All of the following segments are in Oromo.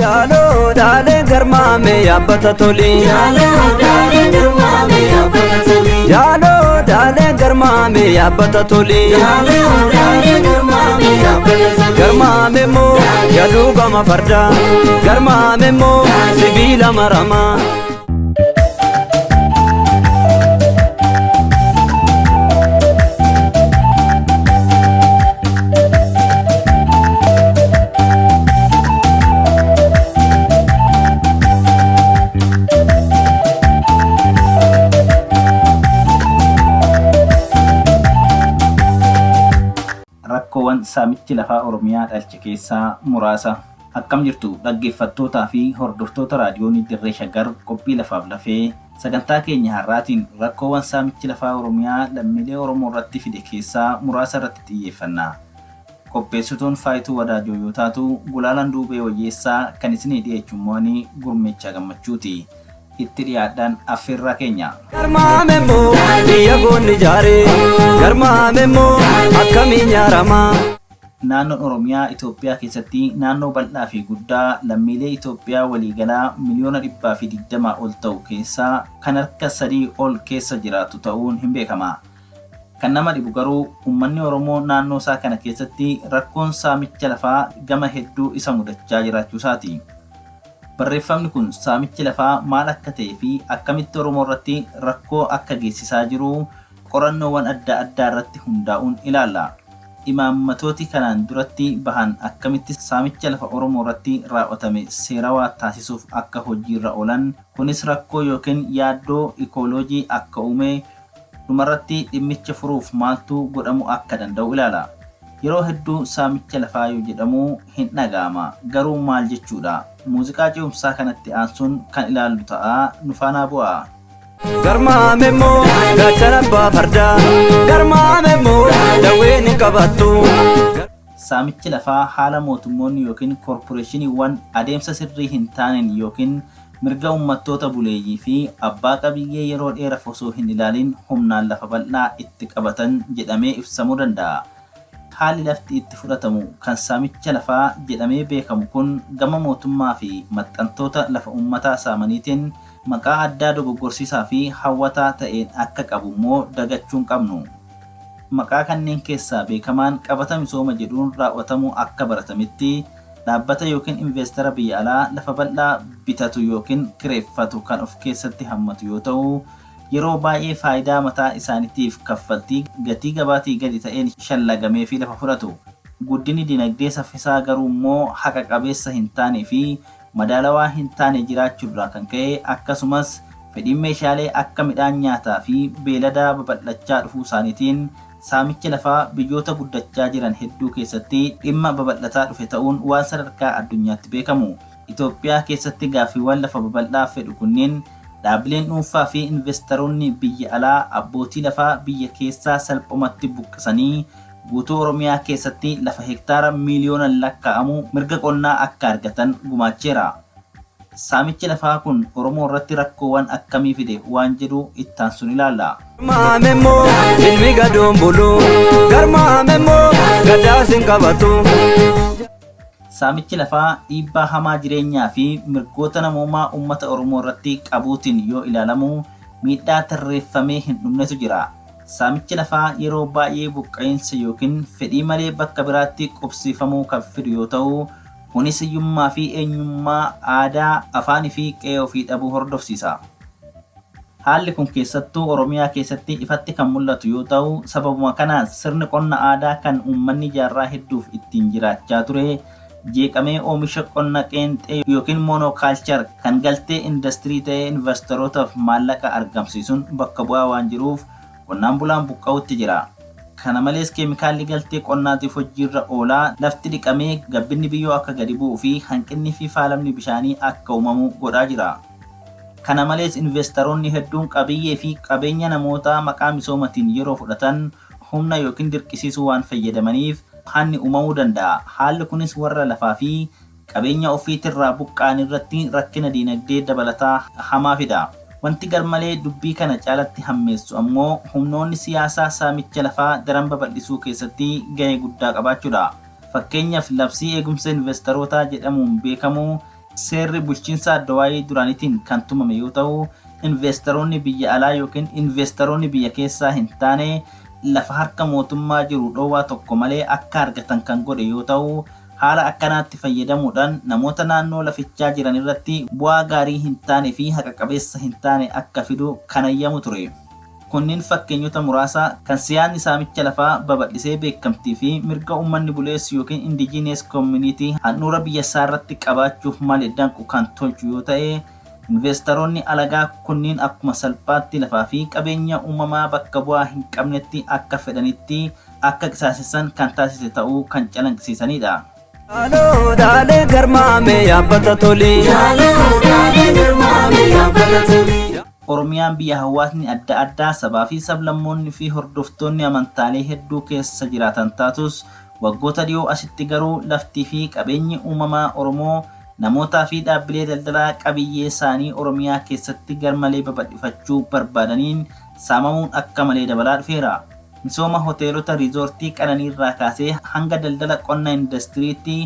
Jaaloo dhaalee garmaame yaabbata toli. Jaaloo dhaalee garmaame yaabbata toli. Jaaloo dhaalee garmaame yaabbata toli. Jaaloo dhaalee garmaame yaabbata toli. Garmaame moo yaaluu gama fardaa. Garmaame moo sibiila maramaa. Rakkoowwan saamichi lafaa Oromiyaa dhalche keessaa muraasa. Akkam jirtu dhaggeeffattootaa fi hordoftoota raadiyoonii Dirree Shaggar qophii lafaaf lafee sagantaa keenya har'aatiin rakkoowwan saamichi lafaa Oromiyaa lammiilee Oromoo irratti fide keessaa muraasa irratti xiyyeeffanna. Qopheessituun Faayituu Wadaajoo yoo taatu gulaalaan Duubee Wayyeessaa kan isinii dhiyeechu immoo ani Gurmeechaa Gammachuuti. Itti dhiyaadhaan affeerraa keenya. Garmaame moo biyya goonni jaaree. Garmaame moo akkamiin nyaaramaa. Naannoon Oromiyaa Itoophiyaa keessatti naannoo bal'aa fi guddaa lammiilee Itoophiyaa waliigalaa 120,000,000 ol ta'u keessaa kan harka 3 ol keessa jiraatu ta'uun hin beekama. Kan nama dhibu garuu uummanni Oromoo naannoo isaa kana keessatti rakkoon saamicha lafaa gama hedduu isa mudachaa jiraachuu isaati. Barreeffamni kun saamichi lafaa maal akka ta'e fi akkamitti Oromoo irratti rakkoo akka geessisaa jiru qorannoowwan adda addaa irratti hundaa'uun ilaalla. Imaammatooti kanaan duratti bahan akkamitti saamicha lafa Oromoo irratti raawwatame seerawaa taasisuuf akka hojiirra oolan, kunis rakkoo yookiin yaaddoo ikooloojii akka uume, dhumarratti dhimmicha furuuf maaltu godhamu akka danda'u ilaala. Yeroo hedduu saamicha lafaa yoo jedhamu hin dhaga'ama. Garuu maal jechuudha? Muuziqaa ce'umsaa kanatti aansuun kan ilaallu ta'a. Nu faanaa bu'aa. Garmaame moo gaachana abbaa fardaa. Garmaame moo dawween hin qabattu. Saamichi lafaa haala mootummoonni yookiin koorporeeshiniiwwan adeemsa sirrii hin taaneen yookiin mirga uummattoota buleeyyii fi abbaa qabiyyee yeroo dheeraf osoo hin ilaalin humnaan lafa bal'aa itti qabatan jedhamee ibsamuu danda'a. Haalli lafti itti fudhatamu kan saamicha lafaa jedhamee beekamu kun gama mootummaa fi maxxantoota lafa uummataa saamaniitiin maqaa addaa dogoggorsiisaa fi hawwataa ta'een akka qabu immoo dagachuu hin qabnu. Maqaa kanneen keessaa beekamaan qabata misooma jedhuun raawwatamuu akka baratametti dhaabbata yookiin investara biyya alaa lafa bal'aa bitatu yookiin kireeffatu kan of keessatti hammatu yoo ta'u, yeroo baay'ee faayidaa mataa isaanitiif kaffaltii gatii gabaatii gadi ta'een shallagameefii lafa fudhatu. Guddinni dinagdee saffisaa garuu immoo haqa qabeessa hin taanee fi madaalawaa hin taane jiraachuurraa kan ka'e akkasumas fedhiin meeshaalee akka midhaan nyaataa fi beeladaa babal'achaa dhufuu isaaniitiin saamichi lafaa biyyoota guddachaa jiran hedduu keessatti dhimma babal'ataa dhufe ta'uun waan sadarkaa addunyaatti beekamu. Itoophiyaa keessatti gaaffiiwwan lafa babal'aa fedhu kunniin dhaabbileen dhuunfaa fi investaroonni biyya alaa abbootii lafaa biyya keessaa salphumatti buqqisanii guutuu Oromiyaa keessatti lafa hektaara miiliyoonan lakkaa'amu mirga qonnaa akka argatan gumaacheera. Saamichi lafaa kun Oromoo irratti rakkoowwan akkamii fide waan jedhu ittaansuun ilaalla. Garmaame moo ilmi gadoon bulu. Garmaame moo gadaas hin qabatu. Saamichi lafaa dhiibbaa hamaa jireenyaa fi mirgoota namoomaa uummata Oromoo irratti qabuutiin yoo ilaalamu miidhaa tarreeffamee hin dhumnetu jira. Saamichi lafaa yeroo baay'ee buqqa'iinsa yookiin fedhii malee bakka biraatti qubsiifamuu kan fidu yoo ta'u, kunis hiyyummaa fi eenyummaa, aadaa, afaanii fi qe'ee ofii dhabuu hordofsiisa. Haalli kun keessattuu Oromiyaa keessatti ifatti kan mul'atu yoo ta'u, sababuma kanaan sirni qonna aadaa kan uummanni jaarraa hedduuf ittiin jiraachaa ture jeeqamee oomisha qonna qeenxee yookiin monoculture kan galtee indastirii ta'ee invastarootaaf maallaqa argamsiisuun bakka bu'aa waan jiruuf qonnaan bulaan buqqa'utti jira. Kana malees keemikaalli galtee qonnaatiif hojiirra oolaa lafti dhiqamee gabbinni biyyoo akka gadi bu'uu fi hanqinni fi faalamni bishaanii akka uumamu godhaa jira. Kana malees investaroonni hedduun qabiyyee fi qabeenya namootaa maqaa misoomatiin yeroo fudhatan humna yookiin dirqisiisuu waan fayyadamaniif hanni uumamuu danda'a. Haalli kunis warra lafaa fi qabeenya ofiitirraa buqqa'an irratti rakkina diinagdee dabalataa hamaa fida. Wanti garmalee dubbii kana caalatti hammeessu ammoo humnoonni siyaasaa saamicha lafaa daran babal'isuu keessatti gahee guddaa qabaachuudha. Fakkeenyaaf labsii eegumsa investarootaa jedhamuun beekamu seerri bulchiinsa addawaayii duraaniitiin kan tumame yoo ta'u, investeroonni biyya alaa yookiin investeroonni biyya keessaa hin taane lafa harka mootummaa jiru dhoowwaa tokko malee akka argatan kan godhe yoo ta'u, haala akkanaatti fayyadamuudhaan namoota naannoo lafichaa jiran irratti bu'aa gaarii hin taane fi haqa qabeessa hin taane akka fidu kan ayyamu ture. Kunniin fakkeenyota muraasa kan siyaasni saamicha lafaa babal'isee beekamtii fi mirga uummanni buleessu yookiin indigenous community handhuura biyya isaa irratti qabaachuuf malee danqu kan tolchu yoo ta'e, investeroonni alagaa kunniin akkuma salphaatti lafaa fi qabeenya uumamaa bakka bu'aa hin qabnetti akka fedhanitti akka qisaasessan kan taasise ta'uu kan calanqisiisanidha. Jaaloo daalee garmaame yaabbata tolii. Jaaloo daalee garmaame yaabbata tolii. Oromiyaan biyya hawaasni adda addaa sabaa fi sablammoonni fi hordoftoonni amantaalee hedduu keessa jiraatan taatus, waggoota dhiyoo asitti garuu laftii fi qabeenyi uumamaa Oromoo namootaa fi dhaabbilee daldalaa qabiyyee isaanii Oromiyaa keessatti garmalee babal'ifachuu barbaadaniin saamamuun akka malee dabalaa dhufeera. Misooma hoteelota riizoortii qananiirraa kaasee hanga daldala qonna indastiriitti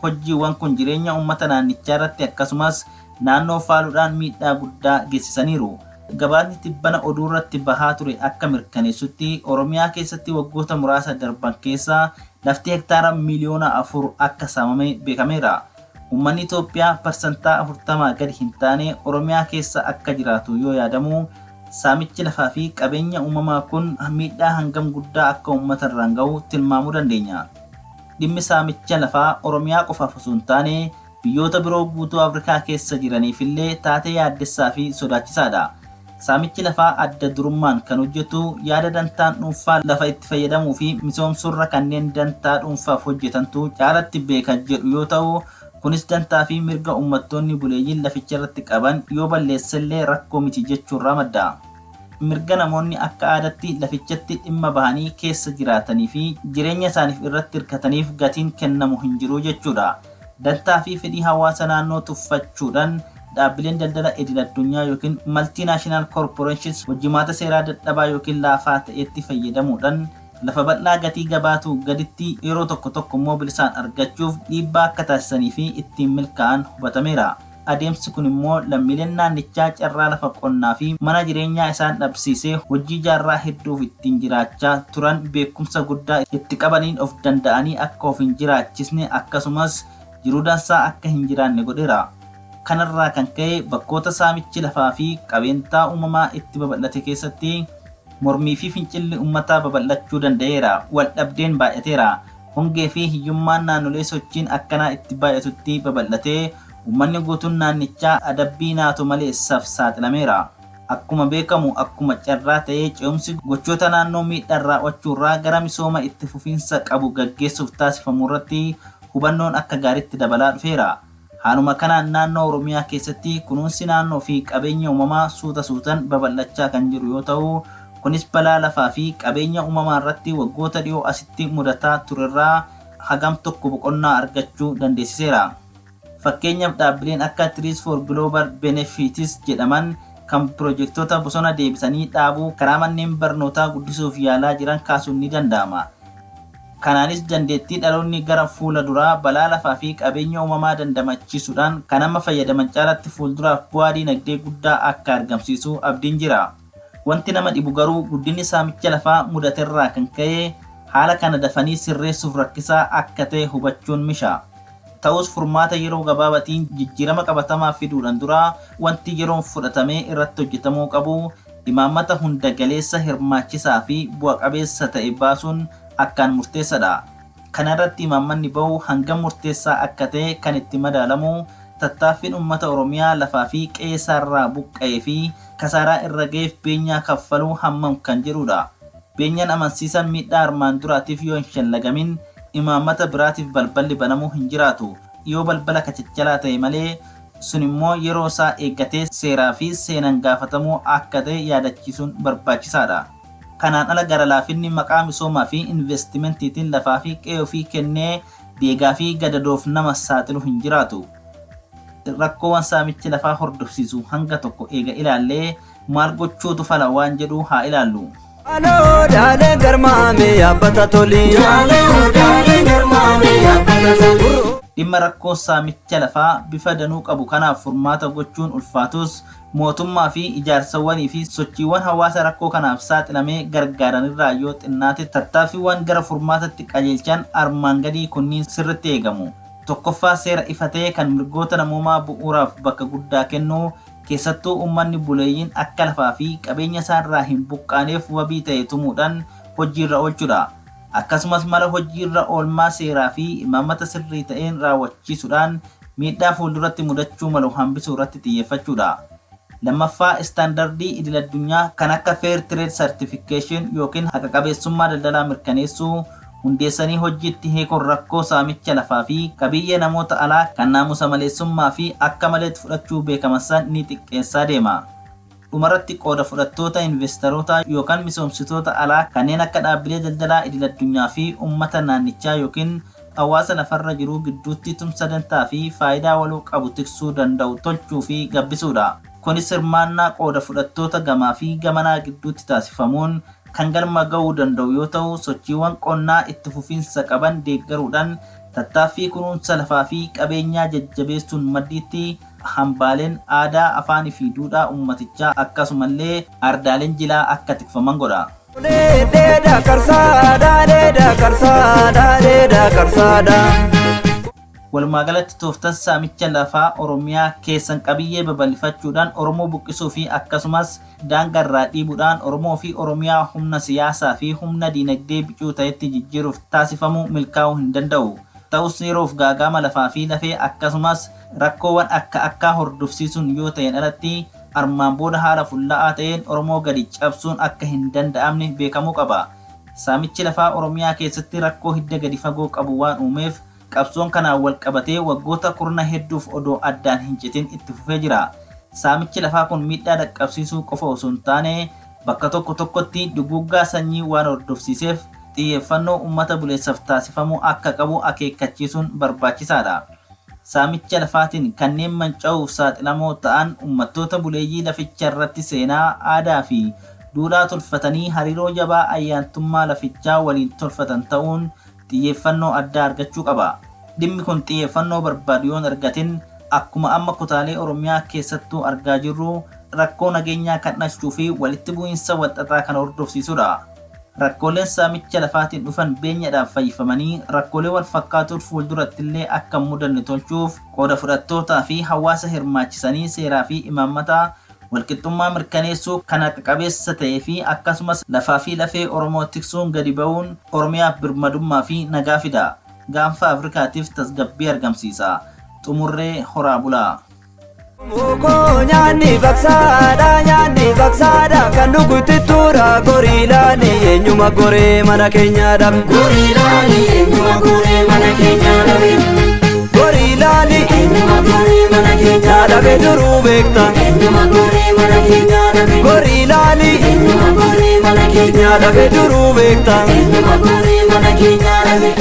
hojiiwwan kun jireenya uummata naannichaa irratti akkasumas naannoo faaluudhaan miidhaa guddaa geessisaniiru. Gabaasni tibbana oduu irratti bahaa ture akka mirkaneessutti Oromiyaa keessatti waggoota muraasa darban keessa lafti hektaara 4 miliyoona akka saamame beekameera. Uummanni Itoophiyaa 40% gadi hin taane Oromiyaa keessa akka jiraatu yoo yaadamu, saamichi lafaa fi qabeenya uumamaa kun miidhaa hangam guddaa akka uummata irraan gahu tilmaamuu dandeenya. Dhimmi saamicha lafaa Oromiyaa qofaaf osoo hin taane biyyoota biroo guutuu Afrikaa keessa jiraniifillee taatee yaaddessaa fi sodaachisaadha. Saamichi lafaa adda durummaan kan hojjetu yaada dantaan dhuunfaa lafa itti fayyadamuu fi misoomsurra kanneen dantaa dhuunfaaf hojjetantu caalatti beeka jedhu yoo ta'u, kunis dantaa fi mirga uummattoonni buleeyyiin laficha irratti qaban yoo balleessellee rakkoo miti jechuurraa madda. Mirga namoonni akka aadaatti lafichatti dhimma bahanii keessa jiraatanii fi jireenya isaaniif irratti hirkataniif gatiin kennamu hin jiru jechuudha. Dantaa fi fedhii hawaasa naannoo tuffachuudhaan dhaabbileen daldala idil addunyaa yookiin multinational corporations hojimaata seeraa dadhabaa yookiin laafaa ta'etti fayyadamuudhaan lafa bal'aa gatii gabaatu gaditti yeroo tokko tokko immoo bilisaan argachuuf dhiibbaa akka taasisanii fi ittiin milkaa'an hubatameera. Adeemsi kun immoo lammiileen naannichaa carraa lafa qonnaa fi mana jireenyaa isaan dhabsiisee hojii jaarraa hedduuf ittiin jiraachaa turan beekumsa guddaa itti qabaniin of danda'anii akka of hin jiraachisne akkasumas jiruu dansaa akka hin jiraanne godheera. Kanarraa kan ka'e bakkoota saamichi lafaa fi qabeentaa uumamaa itti babal'ate keessatti mormii fi fincilli uummataa babal'achuu danda'eera. Wal dhabdeen baay'ateera. Hongee fi hiyyummaan naannolee sochiin akkanaa itti baay'atutti babal'atee uummanni guutuun naannichaa adabbii naatu maleessaaf saaxilameera. Akkuma beekamu, akkuma carraa ta'ee ce'umsi gochoota naannoo miidhaan raawwachuurraa gara misooma itti fufiinsa qabu gaggeessuuf taasifamu irratti hubannoon akka gaariitti dabalaa dhufeera. Haaluma kanaan naannoo Oromiyaa keessatti kunuunsi naannoo fi qabeenya uumamaa suuta suutan babal'achaa kan jiru yoo ta'u, kunis balaa lafaa fi qabeenya uumamaa irratti waggoota dhiyoo asitti mudataa turerraa hagam tokko boqonnaa argachuu dandeessiseera. Fakkeenyaaf, dhaabbileen akka Trees for Global Benefits jedhaman kan pirojektoota bosona deebisanii dhaabuu karaa manneen barnootaa guddisuuf yaalaa jiran kaasuun ni danda'ama. Kanaanis dandeettii dhaloonni gara fuula duraa balaa lafaa fi qabeenya uumamaa dandamachiisuudhaan kan amma fayyadaman caalatti fuulduraaf bu'aa diinagdee guddaa akka argamsiisu abdiin jira. Wanti nama dhibu garuu guddinni saamicha lafaa mudaterraa kan ka'e haala kana dafanii sirreessuuf rakkisaa akka ta'e hubachuun misha. Ta'us, furmaata yeroo gabaabatiin jijjiirama qabatamaa fiduudhaan dura wanti yeroon fudhatamee irratti hojjetamuu qabu imaammata hunda galeessa, hirmaachisaa fi bu'a qabeessa ta'e baasuun akkaan murteessaadha. Kana irratti imaammanni bahu hangam murteessaa akka ta'e kan itti madaalamu tattaaffiin uummata Oromiyaa lafaa fi qe'ee isaarraa buqqa'ee fi kasaaraa irra ga'eef beenyaa kaffaluu hammam kan jedhudha. Beenyaan amansiisan miidhaa armaan duraatiif yoo hin shallagamin imaammata biraatiif balballi banamuu hin jiraatu. Yoo balbala kachachalaa ta'e malee, sun immoo yeroo isaa eeggatee seeraa fi seenan gaafatamuu akka ta'e yaadachiisuun barbaachisaadha. Kanaan ala gara laafinni maqaa misoomaa fi investimentiitiin lafaa fi qe'ee ofii kennee deegaa fi gadadoof nama saaxilu hin jiraatu. Rakkoowwan saamichi lafaa hordofsiisu hanga tokko eega ilaallee, maal gochuutu fala waan jedhu haa ilaallu. Jaaloo daalee garmaame yaabbata tolii. Jaaloo daalee garmaame yaabbata tolii. Dhimma rakkoo saamicha lafaa bifa danuu qabu kanaaf furmaata gochuun ulfaatus, mootummaa fi ijaarsawwanii fi sochiiwwan hawaasa rakkoo kanaaf saaxilamee gargaaranirraa yoo xinnaate tattaaffiiwwan gara furmaatatti qajeelchan armaan gadii kunniin sirritti eegamu. Tokkoffaa, seera ifa ta'e kan mirgoota namoomaa bu'uuraaf bakka guddaa kennu, keessattuu uummanni buleeyyiin akka lafaa fi qabeenya isaarraa hin buqqaaneef wabii ta'e tumuudhaan hojiirra oolchuudha. Akkasumas mala hojiirra oolmaa seeraa fi imaammata sirrii ta'een raawwachiisuudhaan miidhaa fuulduratti mudachuu malu hambisuu irratti xiyyeeffachuudha. Lammaffaa, istaandardii idil-addunyaa kan akka Fair Trade Certification yookiin haqa qabeessummaa daldalaa mirkaneessuu hundeessanii hojiitti hiikuun rakkoo saamicha lafaa fi qabiyyee namoota alaa kan naamusa maleessummaa fi akka maleetti fudhachuu beekaman san ni xiqqeessaa deema. Dhumarratti, qooda fudhattoota investaroota yookaan misoomsitoota alaa kanneen akka dhaabbilee daldalaa idil-addunyaa fi uummata naannichaa yookiin hawaasa lafarra jiruu gidduutti tumsa dantaa fi faayidaa waloo qabu tiksuu danda'u tolchuu fi gabbisuudha. Kunis hirmaannaa qooda fudhattoota gamaa fi gamanaa gidduutti taasifamuun kan galma ga'uu danda'u yoo ta'u, sochiiwwan qonnaa itti fufiinsa qaban deeggaruudhaan tattaaffii kunuunsa lafaa fi qabeenyaa jajjabeessuun maddiitti hambaaleen aadaa, afaanii fi duudhaa uummatichaa akkasumallee ardaaleen jilaa akka tikfaman godha. Dheeda karsaadha, dheeda karsaadha, dheeda karsaadha. Walumaa galatti, tooftaan saamicha lafaa Oromiyaa keessan qabiyyee babal'ifachuudhaan Oromoo buqqisuu fi akkasumas daangarraa dhiibuudhaan Oromoo fi Oromiyaa humna siyaasaa fi humna diinagdee bicuu ta'etti jijjiiruuf taasifamu milkaa'uu hin danda'u. Ta'us, yeroof gaagama lafaa fi lafee akkasumas rakkoowwan akka akkaa hordofsiisuun yoo ta'een alatti, armaan booda haala fulla'aa ta'een Oromoo gadi cabsuun akka hin danda'amne beekamuu qaba. Saamichi lafaa Oromiyaa keessatti rakkoo hidda gadi fagoo qabu waan uumeef, qabsoon kanaan wal qabatee waggoota kurna hedduuf odoo addaan hin citin itti fufee jira. Saamichi lafaa kun miidhaa dhaqqabsiisuu qofa osoo hin taane, bakka tokko tokkotti duguuggaa sanyii waan hordofsiiseef xiyyeeffannoo uummata buleessaaf taasifamuu akka qabu akeekkachiisuun barbaachisaadha. Saamicha lafaatiin kanneen manca'uuf saaxilamoo ta'an uummattoota buleeyyii laficha irratti seenaa, aadaa fi duudhaa tolfatanii hariiroo jabaa ayyaantummaa lafichaa waliin tolfatan ta'uun xiyyeeffannoo addaa argachuu qaba. Dhimmi kun xiyyeeffannoo barbaadu yoon argatin, akkuma amma kutaalee Oromiyaa keessattuu argaa jirru, rakkoo nageenyaa kan dhalchuu fi walitti bu'iinsa walxaxaa kan hordofsiisudha. Rakkooleen saamicha lafaatiin dhufan beenyadhaaf fayyifamanii rakkoolee wal fakkaatuun fuuldurattillee akka hin mudanne tolchuuf, qooda fudhattootaa fi hawaasa hirmaachisanii seeraa fi imaammata walqixxummaa mirkaneessuu kan haqa qabeessa ta'ee fi akkasumas lafaa fi lafee Oromoo tiksuun gadi ba'uun Oromiyaaf birmadummaa fi nagaa fida. Gaanfa Afrikaatiif tasgabbii argamsiisa. Xumurree, horaa bulaa. Mukoo nyaanni baqsaadha, nyaanni baqsaadha, kan dhugutittuudha. Goriilaani eenyuma goree mana keenyaa dhabe? Goriilaani eenyuma goree mana keenyaa dhabe? Goriilaani Eenyuma goree mana keenyaa dhabe duruu beekta? Eenyuma goree mana keenyaa dhabe? Goriilaani Eenyuma goree mana keenyaa dhabe duruu beekta? Eenyuma goree mana keenyaa dhabe?